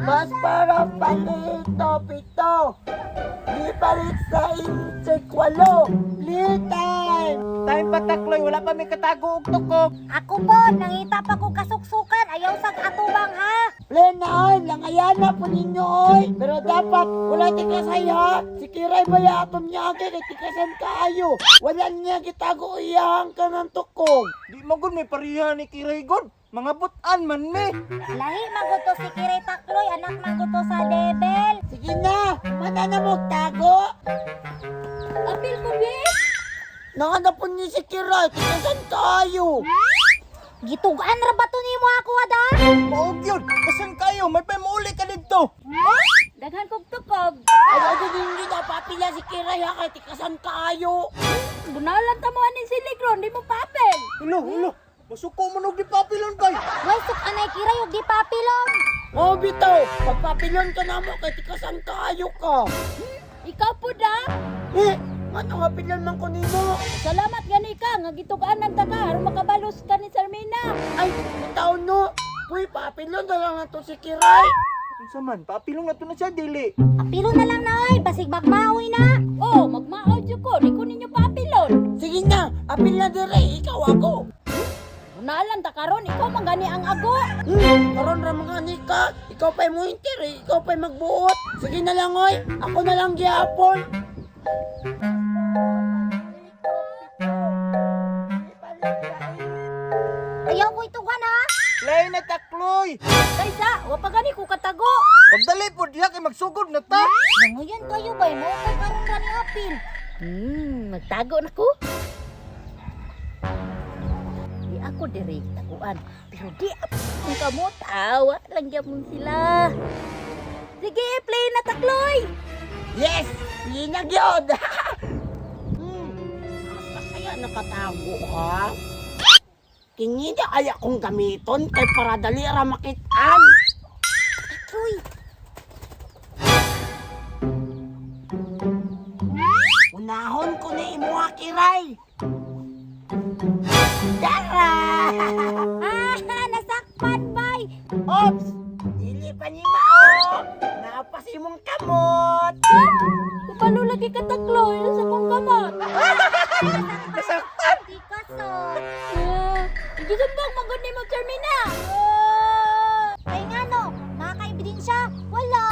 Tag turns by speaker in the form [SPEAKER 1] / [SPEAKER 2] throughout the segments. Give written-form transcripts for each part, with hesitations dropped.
[SPEAKER 1] Mas para palito pito. Di palit sa insek walo. Playtime!
[SPEAKER 2] Time pa, Takloy, wala pa may katago og tukog.
[SPEAKER 3] Ako po, nangita pa ko kasuksukan. Ayaw sag atubang ha.
[SPEAKER 1] Play na oy, langayan na po ninyo oy. Pero dapat wala tikasay ha. Si Kiray ba aton niya kay tikasan kaayo. Wala niya gitago iyang kanang tukog.
[SPEAKER 2] Di man gud may pariha ni Kiray gud. Mga butan man mi.
[SPEAKER 3] Lahi man gud to si Kiray, Takloy, anak man gud to sa devil.
[SPEAKER 1] Sige na, mana na mo tago.
[SPEAKER 3] Apil ko be.
[SPEAKER 1] Nangana po niya si Kiray, tikasan kaayo.
[SPEAKER 3] Gitugan ra ba to nimo ako ada?
[SPEAKER 2] Maog yun. Kasan kayo? May pamuuli ka dito.
[SPEAKER 3] Daghan kog tukog.
[SPEAKER 1] Ay, ay, hindi na papila si Kiray ha, kay tikasan kaayo.
[SPEAKER 3] Bunalan ta mo aning siligron, di mo papel.
[SPEAKER 2] Hulo, hulo. Masuko man og di papilon bay.
[SPEAKER 3] Way suk anay Kiray og di papilon.
[SPEAKER 1] Oh, bitaw, pagpapilon ka na mo, kay tikasan kaayo ka.
[SPEAKER 3] Ikaw po da.
[SPEAKER 1] Eh, ano nga pilon man ko nimo?
[SPEAKER 3] Salamat gani ka nga gituganan ta ka aron makabalos ka ni Sarmina.
[SPEAKER 1] Ay, bitaw no. Puy, papilon na lang na to si Kiray.
[SPEAKER 2] Unsa man? Papilon na to na siya dili.
[SPEAKER 3] Apilo na lang na oy, basig magmaoy na. Oh, magmaoy jud ko, di ko ninyo paapilon.
[SPEAKER 1] Sige na, apil na dire, ikaw ako.
[SPEAKER 3] Unalan ta karon, ikaw man gani ang ago.
[SPEAKER 1] Karon ra mga nika, ikaw pa'y muinter, eh, ikaw pa'y magbuot. Sige na lang, oy, ako na lang gihapon.
[SPEAKER 3] Ayaw ko itugan ha.
[SPEAKER 2] Play na, Takloy.
[SPEAKER 3] Kaysa, wa pa gani ko katago.
[SPEAKER 2] Pagdali po diha kay magsugod na ta.
[SPEAKER 3] Nangayon kayo bay, mo kay karon ra ni apil. Magtago na ko. Di ako dire taguan, pero di ang kamot awa lang gyapon sila. Sige, play na, Takloy.
[SPEAKER 1] Yes, pinag yun. Asa kaya nakatago ha? Kini na kaya kong gamiton kay para dali ra makitaan.
[SPEAKER 3] Takloy,
[SPEAKER 1] Unahon ko ni imuha, Kiray. Tara!
[SPEAKER 3] Ah, nasakpan bay.
[SPEAKER 1] Ops! Dili pa ni mao! Napas imong kamot!
[SPEAKER 3] Kupalo lagi ka, Takloy, sa kong kamot.
[SPEAKER 2] Nasaktan.
[SPEAKER 3] Di ka so. Gisumbong mo gud nimo, Charmina. Kay ngano, nakaka-ebidensya? Wala.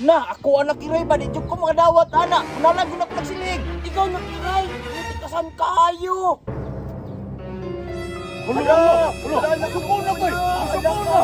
[SPEAKER 2] Na, ako anak Kiray ba di jud ko makadawat ana. Unalan gud ako nagsilig.
[SPEAKER 1] Ikaw na, Kiray! Nitikasan kaayo!
[SPEAKER 2] Hulo, hulo. Nasuko na koy. Nasuko na.